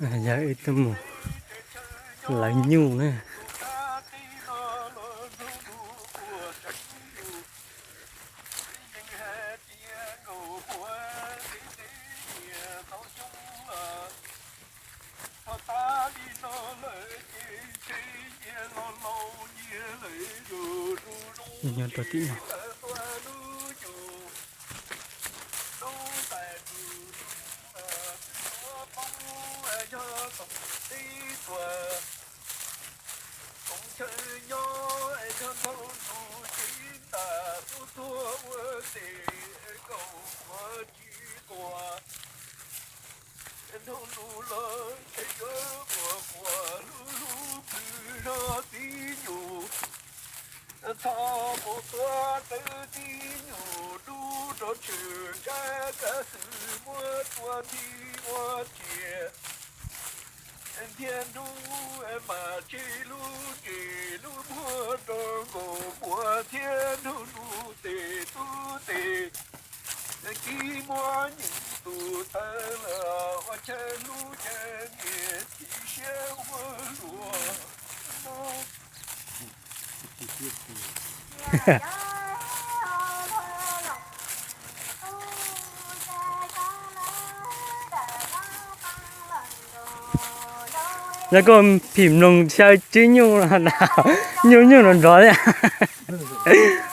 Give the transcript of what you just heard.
Yog ib tug mus lawv nyuj na. Nyob rau tim no. Nrog nus los ces yuav quas quas hlub hlub plhws zog tib nyuag. Txhob mus tuav rawv tib nyuag dub rau tshwm sab, kaj xwm muab tua nthi ua tsias. Ntiag nrub mas tseg lub ntsej lub muag rau nkaus npua thiab nrog nus tes tub tes. Kib muab nyeem tus tawv los ua chaw hlub caw niam txiv siab ua luaj. Yog koj phim mloog xyaw tsib nyuj, nyuj nyuj nrov nrov thiab.